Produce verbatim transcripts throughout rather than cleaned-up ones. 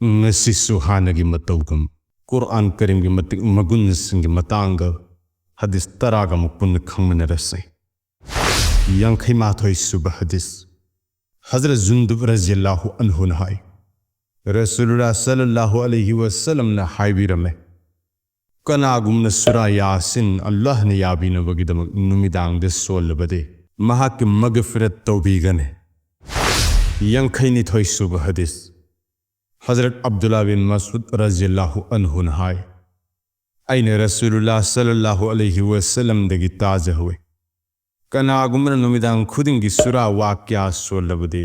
ꯉꯁꯤꯁꯨ ꯍꯥꯟꯅꯒꯤ ꯃꯇꯧꯒꯨꯝ ꯀꯨꯔꯑꯥꯟ ꯀꯔꯤꯝꯒꯤ ꯃꯇꯤꯛ ꯃꯒꯨꯟꯁꯤꯡꯒꯤ ꯃꯇꯥꯡꯗ ꯍꯗꯤꯁ ꯇꯔꯥꯒ ꯑꯃꯨꯛ ꯄꯨꯟꯅ ꯈꯪꯃꯤꯟꯅꯔꯁꯤ꯫ ꯌꯥꯡꯈꯩ ꯃꯥꯊꯣꯏ ꯁꯨꯕ ꯍꯗꯤꯁ꯫ ꯍꯖꯔꯠ ꯖꯨꯟꯗꯨꯕ ꯔꯖꯤꯌꯜꯂꯥꯍꯨ ꯑꯟꯍꯨꯅ ꯍꯥꯏ, ꯔꯁꯨꯂꯨꯜꯂꯥꯍ ꯁꯜꯂꯜꯂꯥꯍꯨ ꯑꯂꯩꯍꯤ ꯋꯁꯜꯂꯝꯅ ꯍꯥꯏꯕꯤꯔꯝꯃꯦ, ꯀꯅꯥꯒꯨꯝꯕꯅ ꯁꯨꯔꯥ ꯌꯥꯁꯤꯟ ꯑꯜꯂꯥꯍꯅ ꯌꯥꯕꯤꯅꯕꯒꯤꯗꯃꯛ ꯅꯨꯃꯤꯗꯥꯡꯗ ꯁꯣꯜꯂꯕꯗꯤ ꯃꯍꯥꯛꯀꯤ ꯃꯒꯐꯤꯔꯠ ꯇꯧꯕꯤꯒꯅꯤ꯫ ꯌꯥꯡꯈꯩꯅꯤꯊꯣꯏ ꯁꯨꯕ ꯍꯗꯤꯁ꯫ ꯍꯖꯔꯠ ꯑꯕꯗꯨꯜꯂꯥ ꯕꯤꯟ ꯃꯁꯎꯗ ꯔꯖꯤꯌꯜꯂꯥꯍꯨ ꯑꯟꯍꯨꯅ ꯍꯥꯏ, ꯑꯩꯅ ꯔꯁꯨꯂꯨꯜꯂꯥꯍ ꯁꯜꯂꯜꯂꯥꯍꯨ ꯑꯂꯩꯍꯤ ꯋꯁꯜꯂꯝꯗꯒꯤ ꯇꯥꯖꯍꯧꯏ, ꯀꯅꯥꯒꯨꯝꯕꯅ ꯅꯨꯃꯤꯗꯥꯡ ꯈꯨꯗꯤꯡꯒꯤ ꯁꯨꯔꯥ ꯋꯥꯀꯤꯌꯥ ꯁꯣꯜꯂꯕꯗꯤ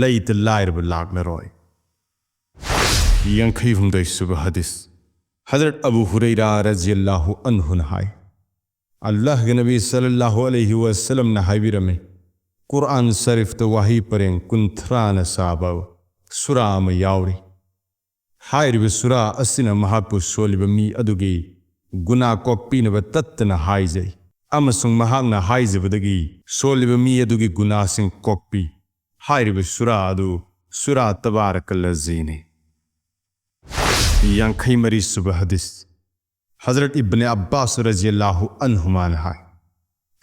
ꯂꯩꯇ ꯂꯥꯏꯔꯕ ꯂꯥꯛꯂꯔꯣꯏ꯫ ꯌꯥꯡꯈꯩ ꯍꯨꯝꯗꯣꯏ ꯁꯨꯕ ꯍꯗꯤꯁ꯫ ꯍꯖꯔꯠ ꯑꯕꯨ ꯍꯨꯔꯩꯔꯥ ꯔꯖꯤꯌꯜꯂꯥꯍꯨ ꯑꯟꯍꯨꯅ ꯍꯥꯏ, ꯑꯜꯂꯥꯍꯒꯤ ꯅꯕꯤ ꯁꯜꯂꯜꯂꯥꯍꯨ ꯑꯂꯩꯍꯤ ꯋꯁꯜꯂꯝꯅ ꯍꯥꯏꯕꯤꯔꯝꯃꯤ, ꯀꯨꯔꯑꯥꯟ ꯁꯔꯤꯐꯇ ꯋꯥꯍꯩ ꯄꯔꯦꯡ ꯀꯨꯟꯊ꯭ꯔꯥꯅ ꯁꯥꯕ ꯁꯨꯔꯥ ꯑꯃ ꯌꯥꯎꯔꯤ꯫ ꯍꯥꯏꯔꯤꯕ ꯁꯨꯔꯥ ꯑꯁꯤꯅ ꯃꯍꯥꯛꯄꯨ ꯁꯣꯜꯂꯤꯕ ꯃꯤ ꯑꯗꯨꯒꯤ ꯒꯨꯅꯥ ꯀꯣꯛꯄꯤꯅꯕ ꯇꯠꯇꯅ ꯍꯥꯏꯖꯩ, ꯑꯃꯁꯨꯡ ꯃꯍꯥꯛꯅ ꯍꯥꯏꯖꯕꯗꯒꯤ ꯁꯣꯜꯂꯤꯕ ꯃꯤ ꯑꯗꯨꯒꯤ ꯒꯨꯅꯥꯁꯤꯡ ꯀꯣꯛꯄꯤ꯫ ꯍꯥꯏꯔꯤꯕ ꯁꯨꯔꯥ ꯑꯗꯨ ꯁꯨꯔꯥ ꯇꯕꯥꯔꯀꯜꯂꯖꯤꯅꯤ꯫ ꯌꯥꯡꯈꯩ ꯃꯔꯤ ꯁꯨꯕ ꯍꯗꯤꯁ꯫ ꯍꯖꯔꯠ ꯏꯕꯅꯦ ꯑꯕꯥꯁ ꯔꯖꯤꯌꯜꯂꯥꯍꯨ ꯑꯟꯍꯨꯃꯥꯅ ꯍꯥꯏ,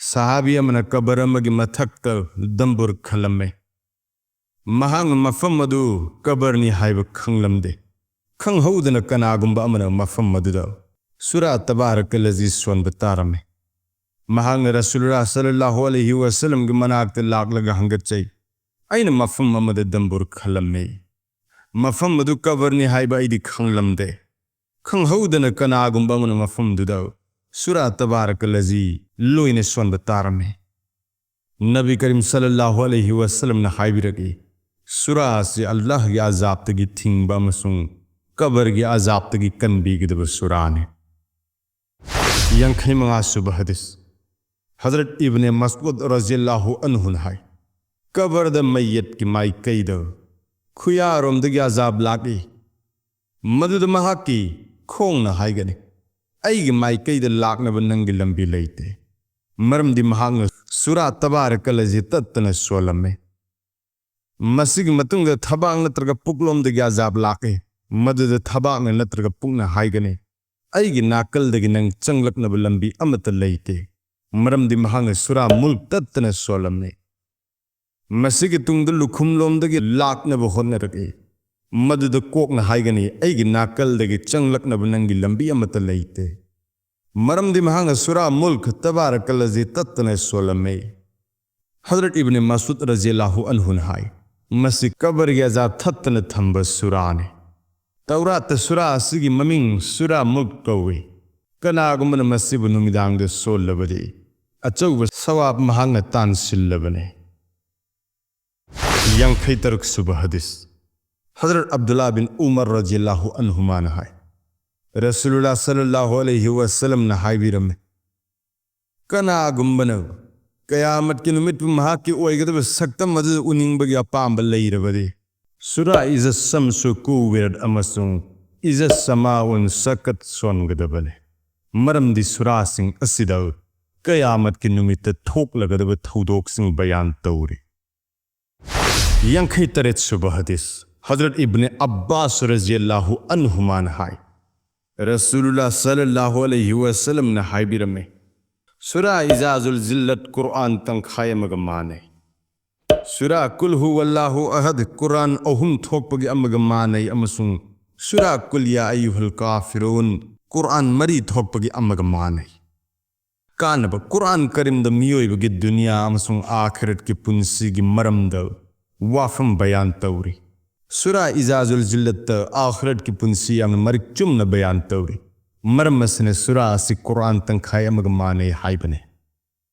ꯁꯍꯥꯕꯤ ꯑꯃꯅ ꯀꯕꯔ ꯑꯃꯒꯤ ꯃꯊꯛꯇ ꯗꯝꯕꯨꯔ ꯈꯜꯂꯝꯃꯦ꯫ ꯃꯍꯥꯛꯅ ꯃꯐꯝ ꯑꯗꯨ ꯀꯕꯔꯅꯤ ꯍꯥꯏꯕ ꯈꯪꯂꯝꯗꯦ꯫ ꯈꯪꯍꯧꯗꯅ ꯀꯅꯥꯒꯨꯝꯕ ꯑꯃꯅ ꯃꯐꯝ ꯑꯗꯨꯗ ꯁꯨꯔꯥ ꯇꯕꯥꯔꯀꯜꯂꯖꯤ ꯁꯣꯟꯕ ꯇꯥꯔꯝꯃꯤ꯫ ꯃꯍꯥꯛꯅ ꯔꯁꯨꯂꯨꯜꯂꯥꯍ ꯁꯜꯂꯜꯂꯥꯍꯨ ꯑꯂꯩꯍꯤ ꯋꯁꯜꯂꯝꯒꯤ ꯃꯅꯥꯛꯇ ꯂꯥꯛꯂꯒ ꯍꯪꯒꯠꯆꯩ, ꯑꯩꯅ ꯃꯐꯝ ꯑꯃꯗ ꯗꯝꯕꯨꯔ ꯈꯜꯂꯝꯃꯤ꯫ ꯃꯐꯝ ꯑꯗꯨ ꯀꯕꯔꯅꯤ ꯍꯥꯏꯕ ꯑꯩꯗꯤ ꯈꯪꯂꯝꯗꯦ꯫ ꯈꯪꯍꯧꯗꯅ ꯀꯅꯥꯒꯨꯝꯕ ꯑꯃꯅ ꯃꯐꯝꯗꯨꯗ ꯁꯨꯔꯥ ꯇꯕꯥꯔꯀꯜꯂꯖꯤ ꯂꯣꯏꯅ ꯁꯣꯟꯕ ꯇꯥꯔꯝꯃꯤ꯫ ꯅꯕꯤ ꯀꯔꯤꯝ ꯁꯜꯂꯜꯂꯥꯍꯨ ꯑꯂꯩꯍꯤ ꯋꯁꯜꯂꯝꯅ ꯍꯥꯏꯕꯤꯔꯛꯏ, ꯁꯨꯔꯥ ꯑꯁꯤ ꯑꯜꯂꯥꯍꯒꯤ ꯑꯖꯥꯕꯇꯒꯤ ꯊꯤꯡꯕ ꯑꯃꯁꯨꯡ ꯀꯕꯔꯒꯤ ꯑꯖꯥꯕꯇꯒꯤ ꯀꯟꯕꯤꯒꯗꯕ ꯁꯨꯔꯥꯅꯤ꯫ ꯌꯥꯡꯈꯩ ꯃꯉꯥ ꯁꯨꯕ ꯍꯗꯤꯁ꯫ ꯍꯖꯔꯠ ꯏꯕꯅꯦ ꯃꯁꯎꯗ ꯔꯖꯤꯌꯜꯂꯥꯍꯨ ꯑꯟꯍꯨꯅ ꯍꯥꯏ, ꯀꯕꯔꯗ ꯃꯩꯌꯠꯀꯤ ꯃꯥꯏꯀꯩꯗ ꯈꯨꯌꯥꯔꯣꯝꯗꯒꯤ ꯑꯖꯥꯕ ꯂꯥꯛꯏ꯫ ꯃꯗꯨꯗ ꯃꯍꯥꯛꯀꯤ ꯈꯣꯡꯅ ꯍꯥꯏꯒꯅꯤ, ꯑꯩꯒꯤ ꯃꯥꯏꯀꯩꯗ ꯂꯥꯛꯅꯕ ꯅꯪꯒꯤ ꯂꯝꯕꯤ ꯂꯩꯇꯦ, ꯃꯔꯝꯗꯤ ꯃꯍꯥꯛꯅ ꯁꯨꯔꯥ ꯇꯕꯥꯔꯀꯜꯂꯖꯤ ꯇꯠꯇꯅ ꯁꯣꯜꯂꯝꯃꯦ꯫ ꯃꯁꯤꯒꯤ ꯃꯇꯨꯡꯗ ꯊꯕꯥꯛ ꯅꯠꯇ꯭ꯔꯒ ꯄꯨꯛꯂꯣꯝꯗꯒꯤ ꯑꯖꯥꯕ ꯂꯥꯛꯏ꯫ ꯃꯗꯨꯗ ꯊꯕꯥꯛꯅ ꯅꯠꯇ꯭ꯔꯒ ꯄꯨꯛꯅ ꯍꯥꯏꯒꯅꯤ, "ꯑꯩꯒꯤ ꯅꯥꯀꯜꯗꯒꯤ ꯅꯪ ꯆꯪꯂꯛꯅꯕ ꯂꯝꯕꯤ ꯑꯃꯠꯇ ꯂꯩꯇꯦ, ꯃꯔꯝꯗꯤ ꯃꯍꯥꯛꯅ ꯁꯨꯔꯥ ꯃꯨꯜꯛ ꯇꯠꯇꯅ ꯁꯣꯜꯂꯝꯃꯤ"꯫ ꯃꯁꯤꯒꯤ ꯇꯨꯡꯗ ꯂꯨꯈꯨꯝꯂꯣꯝꯗꯒꯤ ꯂꯥꯛꯅꯕ ꯍꯣꯠꯅꯔꯛꯏ꯫ ꯃꯗꯨꯗ ꯀꯣꯛꯅ ꯍꯥꯏꯒꯅꯤ, "ꯑꯩꯒꯤ ꯅꯥꯀꯜꯗꯒꯤ ꯆꯪꯂꯛꯅꯕ ꯅꯪꯒꯤ ꯂꯝꯕꯤ ꯑꯃꯠꯇ ꯂꯩꯇꯦ", ꯃꯔꯝꯗꯤ ꯃꯍꯥꯛꯅ ꯁꯨꯔꯥ ꯃꯨꯜꯛ ꯇꯕꯥꯔꯀꯜꯂꯖꯤ ꯇꯠꯇꯅ ꯁꯣꯜꯂꯝꯃꯤ꯫ ꯍꯖꯔꯠ ꯏꯕꯅꯦ ꯃꯁꯨꯗ ꯔꯖꯤꯌꯜꯂꯥꯍꯨ ꯑꯟꯍꯨꯅ ꯍꯥꯏ, "ꯃꯁꯤ ꯀꯕꯔꯒꯤ ꯑꯖꯥꯕ ꯊꯠꯇꯅ ꯊꯝꯕ ꯁꯨꯔꯥꯅꯤ"꯫ ꯇꯧꯔꯥꯠꯇ ꯁꯨꯔꯥ ꯑꯁꯤꯒꯤ ꯃꯃꯤꯡ ꯁꯨꯔꯥ ꯃꯨꯜꯛ ꯀꯧꯏ꯫ ꯀꯅꯥꯒꯨꯝꯕꯅ ꯃꯁꯤꯕꯨ ꯅꯨꯃꯤꯗꯥꯡꯗ ꯁꯣꯜꯂꯕꯗꯤ ꯑꯆꯧꯕ ꯁꯋꯥꯕ ꯃꯍꯥꯛꯅ ꯇꯥꯟꯁꯤꯜꯂꯕꯅꯤ꯫ ꯌꯥꯡꯈꯩ ꯇꯔꯨꯛ ꯁꯨꯕ ꯍꯗꯤꯁ꯫ ꯍꯖꯔꯠ ꯑꯕꯗꯨꯜꯂꯥ ꯕꯤꯟ ꯎꯃꯔ ꯔꯖꯤꯌꯜꯂꯥꯍꯨ ꯑꯟꯍꯨꯃꯥꯅ ꯍꯥꯏ, ꯔꯁꯨꯂꯨꯜꯂꯥ ꯁꯜꯂꯜꯂꯥꯍꯨ ꯑꯂꯩꯍꯤ ꯋꯁꯜꯂꯝꯅ ꯍꯥꯏꯕꯤꯔꯝꯃꯤ, "ꯀꯅꯥꯒꯨꯝꯕꯅ ꯀꯌꯥꯃꯠꯀꯤ ꯅꯨꯃꯤꯠꯄꯨ ꯃꯍꯥꯛꯀꯤ ꯑꯣꯏꯒꯗꯕ ꯁꯛꯇꯝ ꯑꯗꯨ ꯎꯅꯤꯡꯕꯒꯤ ꯑꯄꯥꯝꯕ ꯂꯩꯔꯕꯗꯤ ꯁꯨꯔꯥ ꯏꯖ ꯁꯝꯁꯨ ꯀꯨꯋꯤꯔꯠ ꯑꯃꯁꯨꯡ ꯏꯖ ꯁꯃꯥꯎꯟ ꯁꯀꯠ ꯁꯣꯟꯒꯗꯕꯅꯤ, ꯃꯔꯝꯗꯤ ꯁꯨꯔꯥꯁꯤꯡ ꯑꯁꯤꯗ ꯀꯌꯥꯃꯠꯀꯤ ꯅꯨꯃꯤꯠꯇ ꯊꯣꯛꯂꯒꯗꯕ ꯊꯧꯗꯣꯛꯁꯤꯡ ꯕꯌꯥꯟ ꯇꯧꯔꯤ"꯫ ꯌꯥꯡꯈꯩ ꯇꯔꯦꯠ ꯁꯨꯕ ꯍꯗꯤꯁ꯫ ꯍꯖꯔꯠ ꯏꯕꯅꯦ ꯑꯕ꯭ꯕꯥꯁ ꯔꯖꯤꯌꯜꯂꯥꯍꯨ ꯑꯟꯍꯨꯃꯥꯅ ꯍꯥꯏ, ꯔꯁꯨꯂꯨꯜꯂꯥ ꯁꯜꯂꯜꯂꯥꯍꯨ ꯑꯂꯩꯍꯤ ꯋꯁꯜꯂꯝꯅ ꯍꯥꯏꯕꯤꯔꯝꯃꯤ, "ꯁꯨꯔꯥ ꯏꯖꯥꯖꯨꯜ ꯖꯤꯜꯂꯠ ꯀꯨꯔꯥꯟ ꯇꯪꯈꯥꯏ ꯑꯃꯒ ꯃꯥꯟꯅꯩ꯫ ꯁꯨꯔꯥ ꯀꯨꯜ ꯍꯨ ꯋꯜꯂꯥꯍꯨ ꯑꯍꯗ ꯀꯨꯔꯥꯟ ꯑꯍꯨꯝ ꯊꯣꯛꯄꯒꯤ ꯑꯃꯒ ꯃꯥꯟꯅꯩ ꯑꯃꯁꯨꯡ ꯁꯨꯔꯥ ꯀꯨꯜ ꯌꯥ ꯑꯌꯨꯍꯜ ꯀꯥꯐꯤꯔꯨꯟ ꯀꯨꯔꯥꯟ ꯃꯔꯤ ꯊꯣꯛꯄꯒꯤ ꯑꯃꯒ ꯃꯥꯟꯅꯩ"꯫ ꯀꯥꯟꯅꯕ꯫ ꯀꯨꯔꯥꯟ ꯀꯔꯤꯝꯗ ꯃꯤꯑꯣꯏꯕꯒꯤ ꯗꯨꯅꯤꯌꯥ ꯑꯃꯁꯨꯡ ꯑꯥꯈꯤꯔꯠꯀꯤ ꯄꯨꯟꯁꯤꯒꯤ ꯃꯔꯝꯗ ꯋꯥꯐꯝ ꯕꯌꯥꯟ ꯇꯧꯔꯤ꯫ ꯁꯨꯔꯥ ꯏꯖꯥꯖꯨꯜ ꯖꯤꯜꯂꯠꯇ ꯑꯥꯈꯤꯔꯠꯀꯤ ꯄꯨꯟꯁꯤ ꯌꯥꯝꯅ ꯃꯔꯤꯛ ꯆꯨꯝꯅ ꯕꯌꯥꯟ ꯇꯧꯔꯤ꯫ ꯃꯔꯝ ꯑꯁꯤꯅ ꯁꯨꯔꯥ ꯑꯁꯤ ꯀꯨꯔꯥꯟ ꯇꯪꯈꯥꯏ ꯑꯃꯒ ꯃꯥꯟꯅꯩ ꯍꯥꯏꯕꯅꯤ꯫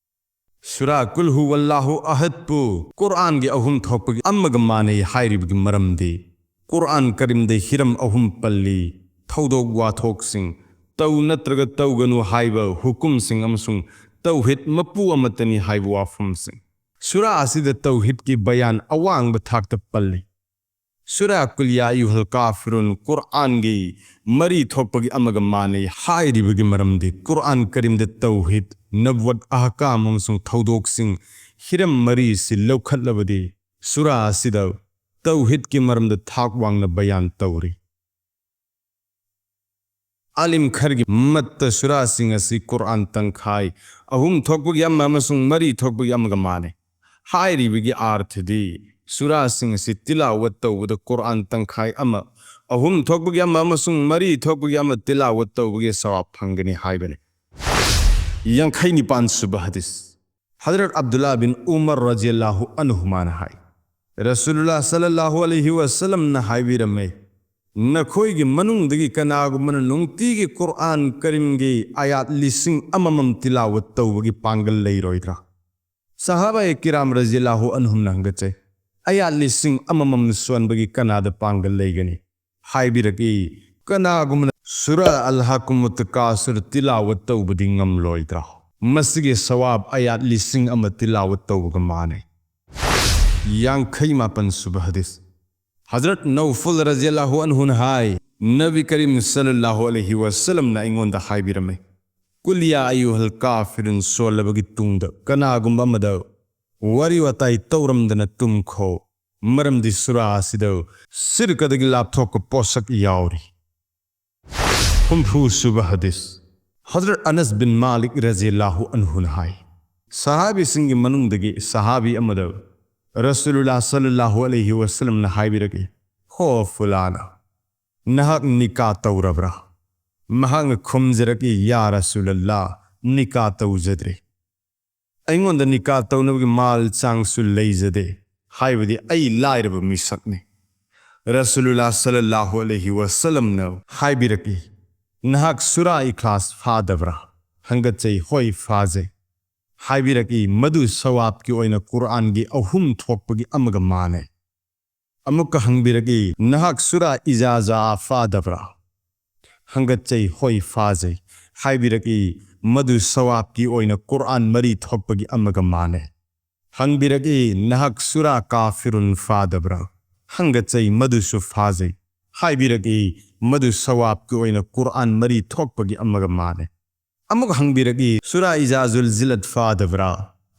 ꯁꯨꯔꯥ ꯀꯨꯜ ꯍꯨ ꯋꯜꯂꯥꯍꯨ ꯑꯍꯗꯄꯨ ꯀꯨꯔꯥꯟꯒꯤ ꯑꯍꯨꯝ ꯊꯣꯛꯄꯒꯤ ꯑꯃꯒ ꯃꯥꯟꯅꯩ ꯍꯥꯏꯔꯤꯕꯒꯤ ꯃꯔꯝꯗꯤ, ꯀꯨꯔꯥꯟ ꯀꯔꯤꯝꯗ ꯍꯤꯔꯝ ꯑꯍꯨꯝ ꯄꯜꯂꯤ: ꯊꯧꯗꯣꯛ ꯋꯥꯊꯣꯛꯁꯤꯡ, ꯇꯧ ꯅꯠꯇ꯭ꯔꯒ ꯇꯧꯒꯅꯨ ꯍꯥꯏꯕ ꯍꯨꯀꯨꯝꯁꯤꯡ, ꯑꯃꯁꯨꯡ ꯇꯧꯍꯤꯗ ꯃꯄꯨ ꯑꯃꯠꯇꯅꯤ ꯍꯥꯏꯕ ꯋꯥꯐꯝꯁꯤꯡ꯫ ꯁꯨꯔꯥ ꯑꯁꯤꯗ ꯇꯧꯍꯤꯗꯀꯤ ꯕꯌꯥꯟ ꯑꯋꯥꯡꯕ ꯊꯥꯛꯇ ꯄꯜꯂꯤ꯫ ꯁꯨꯔꯥ ꯀꯨꯜ ꯌꯥ ꯑꯌꯨꯍꯜ ꯀꯥꯐꯤꯔꯨꯟ ꯀꯨꯔꯥꯟꯒꯤ ꯃꯔꯤ ꯊꯣꯛꯄꯒꯤ ꯑꯃꯒ ꯃꯥꯟꯅꯩ ꯍꯥꯏꯔꯤꯕꯒꯤ ꯃꯔꯝꯗꯤ, ꯀꯨꯔꯥꯟ ꯀꯔꯤꯝꯗ ꯇꯧꯍꯤꯗ, ꯅꯕꯨꯋꯠ, ꯑꯍꯀꯥꯝ ꯑꯃꯁꯨꯡ ꯊꯧꯗꯣꯛꯁꯤꯡ ꯍꯤꯔꯝ ꯃꯔꯤꯁꯤ ꯂꯧꯈꯠꯂꯕꯗꯤ, ꯁꯨꯔꯥ ꯑꯁꯤꯗ ꯇꯧꯍꯤꯗꯀꯤ ꯃꯔꯝꯗ ꯊꯥꯛ ꯋꯥꯡꯅ ꯕꯌꯥꯟ ꯇꯧꯔꯤ꯫ ꯑꯥꯂꯤꯝ ꯈꯔꯒꯤ ꯃꯠꯇ ꯁꯨꯔꯥꯁꯤꯡ ꯑꯁꯤ ꯀꯨꯔꯑꯥꯟ ꯇꯪꯈꯥꯏ ꯑꯍꯨꯝ ꯊꯣꯛꯄꯒꯤ ꯑꯃ ꯑꯃꯁꯨꯡ ꯃꯔꯤ ꯊꯣꯛꯄꯒꯤ ꯑꯃꯒ ꯃꯥꯟꯅꯩ꯫ ꯍꯥꯏꯔꯤꯕꯒꯤ ꯑꯥꯔꯊꯗꯤ ꯁꯨꯔꯥꯁꯤꯡ ꯑꯁꯤ ꯇꯤꯂꯥꯋꯠ ꯇꯧꯕꯗ ꯀꯨꯔꯑꯥꯟ ꯇꯪꯈꯥꯏ ꯑꯃ, ꯑꯍꯨꯝ ꯊꯣꯛꯄꯒꯤ ꯑꯃ ꯑꯃꯁꯨꯡ ꯃꯔꯤ ꯊꯣꯛꯄꯒꯤ ꯑꯃ ꯇꯤꯂꯥꯋꯠ ꯇꯧꯕꯒꯤ ꯁꯋꯥꯕ ꯐꯪꯒꯅꯤ ꯍꯥꯏꯕꯅꯤ꯫ ꯌꯥꯡꯈꯩ ꯅꯤꯄꯥꯟ ꯁꯨꯕ ꯍꯗꯤꯁ꯫ ꯍꯖꯔꯠ ꯑꯕꯗꯨꯜꯂꯥ ꯕꯤꯟ ꯎꯃꯔ ꯔꯖꯤꯌꯜꯂꯥꯍꯨ ꯑꯟꯍꯨꯃꯥꯅ ꯍꯥꯏ, ꯔꯁꯨꯂꯨꯜꯂꯥ ꯁꯜꯂꯜꯂꯥꯍꯨ ꯑꯂꯩꯍꯤ ꯋꯁꯜꯂꯝꯅ ꯍꯥꯏꯕꯤꯔꯝꯃꯦ, "ꯅꯈꯣꯏꯒꯤ ꯃꯅꯨꯡꯗꯒꯤ ꯀꯅꯥꯒꯨꯝꯕꯅ ꯅꯨꯡꯇꯤꯒꯤ ꯀꯨꯔꯑꯥꯟ ꯀꯔꯤꯝꯒꯤ ꯑꯥꯌꯥꯠ ꯂꯤꯁꯤꯡ ꯑꯃꯃꯝ ꯇꯤꯂꯥꯋꯠ ꯇꯧꯕꯒꯤ ꯄꯥꯡꯒꯜ ꯂꯩꯔꯣꯏꯗ꯭ꯔꯥ?" ꯁꯍꯥꯕꯥ ꯀꯤꯔꯥꯝ ꯔꯖꯤꯌꯜꯂꯥꯍꯨ ꯑꯟꯍꯨꯝꯅ ꯍꯪꯒꯠꯆꯩ, "ꯑꯥꯌꯥꯠ ꯂꯤꯁꯤꯡ ꯑꯃꯃꯝ ꯁꯣꯟꯕꯒꯤ ꯀꯅꯥꯗ ꯄꯥꯡꯒꯜ ꯂꯩꯒꯅꯤ?" ꯍꯥꯏꯕꯤꯔꯛꯏ, "ꯀꯅꯥꯒꯨꯝꯕꯅ ꯁꯨꯔꯥ ꯑꯜ ꯍꯥꯀꯨꯃꯨꯠ ꯇꯀꯥꯁꯨꯔ ꯇꯤꯂꯥꯋꯠ ꯇꯧꯕꯗꯤ ꯉꯝꯂꯣꯏꯗ꯭ꯔꯥ? ꯃꯁꯤꯒꯤ ꯁꯋꯥꯕ ꯑꯥꯌꯥꯠ ꯂꯤꯁꯤꯡ ꯑꯃ ꯇꯤꯂꯥꯋꯠ ꯇꯧꯕꯒ ꯃꯥꯟꯅꯩ꯫" ꯌꯥꯡꯈꯩ ꯃꯥꯄꯟ ꯁꯨꯕ ꯍꯗꯤꯁ꯫ ꯍꯖꯔꯠ ꯅꯧꯐꯜ ꯔꯖꯤꯌꯜꯂꯥꯍꯨ ꯑꯟꯍꯨꯅ ꯍꯥꯏ, ꯅꯕꯤ ꯀꯔꯤꯝ ꯁꯜꯂꯜꯂꯥꯍꯨ ꯑꯂꯩꯍꯤ ꯋꯁꯜꯂꯝꯅ ꯑꯩꯉꯣꯟꯗ ꯍꯥꯏꯕꯤꯔꯝꯃꯤ, "ꯀꯨꯜ ꯌꯥ ꯑꯌꯨꯍꯜ ꯀꯥꯐꯤꯔꯨꯟ ꯁꯣꯜꯂꯕꯒꯤ ꯇꯨꯡꯗ ꯀꯅꯥꯒꯨꯝꯕ ꯑꯃꯗ ꯋꯥꯔꯤ ꯋꯥꯇꯥꯏ ꯇꯧꯔꯝꯗꯅ ꯇꯨꯝꯈꯣ, ꯃꯔꯝꯗꯤ ꯁꯨꯔꯥ ꯑꯁꯤꯗ ꯁꯤꯔꯀꯗꯒꯤ ꯂꯥꯞꯊꯣꯛꯄ ꯄꯣꯠꯁꯛ ꯌꯥꯎꯔꯤ꯫" ꯍꯨꯝꯐꯨ ꯁꯨꯕ ꯍꯗꯤꯁ꯫ ꯍꯖꯔꯠ ꯑꯅꯁ ꯕꯤꯟ ꯃꯥꯂꯤꯛ ꯔꯖꯤꯌꯜꯂꯥꯍꯨ ꯑꯟꯍꯨꯅ ꯍꯥꯏ, ꯁꯍꯥꯕꯤꯁꯤꯡꯒꯤ ꯃꯅꯨꯡꯗꯒꯤ ꯁꯍꯥꯕꯤ ꯑꯃꯗ ꯔꯁꯨꯂꯨꯜꯂꯥ ꯁꯜꯂꯜꯂꯥꯍꯨ ꯑꯂꯩꯍꯤ ꯋꯁꯜꯂꯝꯅ ꯍꯥꯏꯕꯤꯔꯛꯏ, "ꯍꯣ ꯐꯨꯂꯥꯅ, ꯅꯍꯥꯛ ꯅꯤꯀꯥ ꯇꯧꯔꯕ꯭ꯔꯥ?" ꯃꯍꯥꯛꯅ ꯈꯨꯝꯖꯔꯛꯏ, "ꯌꯥ ꯔꯁꯨꯂꯜꯂꯥ, ꯅꯤꯀꯥ ꯇꯧꯖꯗ꯭ꯔꯤ꯫ ꯑꯩꯉꯣꯟꯗ ꯅꯤꯀꯥ ꯇꯧꯅꯕꯒꯤ ꯃꯥꯜ ꯆꯥꯡꯁꯨ ꯂꯩꯖꯗꯦ, ꯍꯥꯏꯕꯗꯤ ꯑꯩ ꯂꯥꯏꯔꯕ ꯃꯤꯁꯛꯅꯤ꯫" ꯔꯁꯨꯂꯨꯜꯂꯥ ꯁꯜꯂꯜꯂꯥꯍꯨ ꯑꯂꯩꯍꯤ ꯋꯁꯜꯂꯝꯅ ꯍꯥꯏꯕꯤꯔꯛꯏ, "ꯅꯍꯥꯛ ꯁꯨꯔꯥ ꯏꯈ꯭ꯂꯥꯁ ꯐꯥꯗꯕ꯭ꯔꯥ?" ꯍꯪꯒꯠꯆꯩ, "ꯍꯣꯏ, ꯐꯥꯖꯩ꯫" ꯍꯥꯏꯕꯤꯔꯛꯏ, "ꯃꯗꯨ ꯁꯋꯥꯕꯀꯤ ꯑꯣꯏꯅ ꯀꯨꯔꯑꯥꯟꯒꯤ ꯑꯍꯨꯝ ꯊꯣꯛꯄꯒꯤ ꯑꯃꯒ ꯃꯥꯟꯅꯩ꯫" ꯑꯃꯨꯛꯀ ꯍꯪꯕꯤꯔꯛꯏ, "ꯅꯍꯥꯛ ꯁꯨꯔꯥ ꯏꯖꯥꯖꯥ ꯐꯥꯗꯕ꯭ꯔꯥ?" ꯍꯪꯒꯠꯆꯩ, "ꯍꯣꯏ, ꯐꯥꯖꯩ꯫" ꯍꯥꯏꯕꯤꯔꯛꯏ, "ꯃꯗꯨ ꯁꯋꯥꯕꯀꯤ ꯑꯣꯏꯅ ꯀꯨꯔꯑꯥꯟ ꯃꯔꯤ ꯊꯣꯛꯄꯒꯤ ꯑꯃꯒ ꯃꯥꯟꯅꯩ꯫" ꯍꯪꯕꯤꯔꯛꯏ, "ꯅꯍꯥꯛ ꯁꯨꯔꯥ ꯀꯥꯐꯤꯔꯨꯟ ꯐꯥꯗꯕ꯭ꯔꯥ?" ꯍꯪꯒꯠꯆꯩ, "ꯃꯗꯨꯁꯨ ꯐꯥꯖꯩ꯫" ꯍꯥꯏꯕꯤꯔꯛꯏ, "ꯃꯗꯨ ꯁꯋꯥꯕꯀꯤ ꯑꯣꯏꯅ ꯀꯨꯔꯑꯥꯟ ꯃꯔꯤ ꯊꯣꯛꯄꯒꯤ ꯑꯃꯒ ꯃꯥꯟꯅꯩ꯫" ꯑꯃꯨꯛ ꯍꯪꯕꯤꯔꯛꯏ, "ꯁꯨꯔꯥ ꯏꯖꯥ ꯖꯨꯜꯖꯤꯂꯠ ꯐꯥꯗꯕ꯭ꯔꯥ?"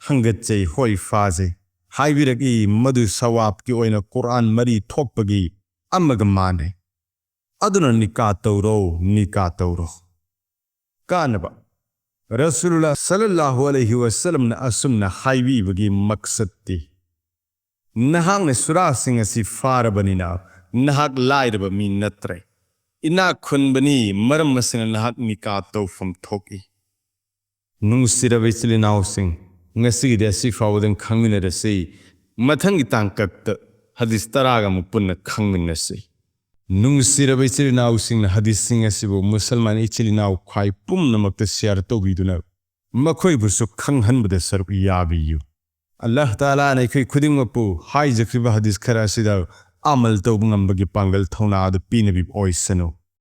ꯍꯪꯒꯠꯆꯩ, "ꯍꯣꯏ, ꯐꯥꯖꯩ꯫" ꯍꯥꯏꯕꯤꯔꯛꯏ, ꯃꯗꯨ ꯁꯋꯥꯕꯀꯤ ꯑꯣꯏꯅ ꯀꯨꯔꯥꯟ ꯃꯔꯤ ꯊꯣꯛꯄꯒꯤ ꯑꯃꯒ ꯃꯥꯟꯅꯩ꯫ ꯑꯗꯨꯅ ꯅꯤꯀꯥ ꯇꯧꯔꯣ, ꯅꯤꯀꯥ ꯇꯧꯔꯣ꯫ ꯀꯥꯟꯅꯕ꯫ ꯔꯁꯨꯂꯨꯜꯂꯥ ꯁꯜꯂꯜꯂꯥꯍꯨ ꯑꯂꯩꯍꯤ ꯋꯁꯜꯂꯝꯅ ꯑꯁꯨꯝꯅ ꯍꯥꯏꯕꯤꯕꯒꯤ ꯃꯛꯁꯠꯇꯤ, ꯅꯍꯥꯛꯅ ꯁꯨꯔꯥꯁꯤꯡ ꯑꯁꯤ ꯐꯥꯔꯕꯅꯤꯅ ꯅꯍꯥꯛ ꯂꯥꯏꯔꯕ ꯃꯤ ꯅꯠꯇ꯭ꯔꯦ, ꯏꯅꯥꯛ ꯈꯨꯟꯕꯅꯤ, ꯃꯔꯝ ꯑꯁꯤꯅ ꯅꯍꯥꯛ ꯅꯤꯀꯥ ꯇꯧꯐꯝ ꯊꯣꯛꯏ꯫ ꯅꯨꯡꯁꯤꯔꯕ ꯏꯆꯤꯜ ꯏꯅꯥꯎꯁꯤꯡ, ꯉꯁꯤꯒꯤꯗꯤ ꯑꯁꯤ ꯐꯥꯎꯕꯗꯪ ꯈꯪꯃꯤꯟꯅꯔꯁꯤ꯫ ꯃꯊꯪꯒꯤ ꯇꯥꯡꯀꯛꯇ ꯍꯗꯤꯁ ꯇꯔꯥꯒ ꯑꯃꯨꯛ ꯄꯨꯟꯅ ꯈꯪꯃꯤꯟꯅꯁꯤ꯫ ꯅꯨꯡꯁꯤꯔꯕ ꯏꯆꯤꯜ ꯏꯅꯥꯎꯁꯤꯡꯅ ꯍꯗꯤꯁꯁꯤꯡ ꯑꯁꯤꯕꯨ ꯃꯨꯁꯜꯃꯥꯟ ꯏꯆꯤꯜ ꯏꯅꯥꯎ ꯈ꯭ꯋꯥꯏ ꯄꯨꯝꯅꯃꯛꯇ ꯁꯤꯌꯥꯔ ꯇꯧꯕꯤꯗꯨꯅ ꯃꯈꯣꯏꯕꯨꯁꯨ ꯈꯪꯍꯟꯕꯗ ꯁꯔꯨꯛ ꯌꯥꯕꯤꯌꯨ꯫ ꯑꯜꯂꯥꯍ ꯇꯥꯂꯥꯅ ꯑꯩꯈꯣꯏ ꯈꯨꯗꯤꯡꯃꯛꯄꯨ ꯍꯥꯏꯖꯈ꯭ꯔꯤꯕ ꯍꯗꯤꯁ ꯈꯔ ꯑꯁꯤꯗ ꯑꯃꯜ ꯇꯧꯕ ꯉꯝꯕꯒꯤ ꯄꯥꯡꯒꯜ ꯊꯧꯅꯥ ꯑꯗꯨ ꯄꯤꯅꯕꯤꯕ ꯑꯣꯏꯁꯅꯨ꯫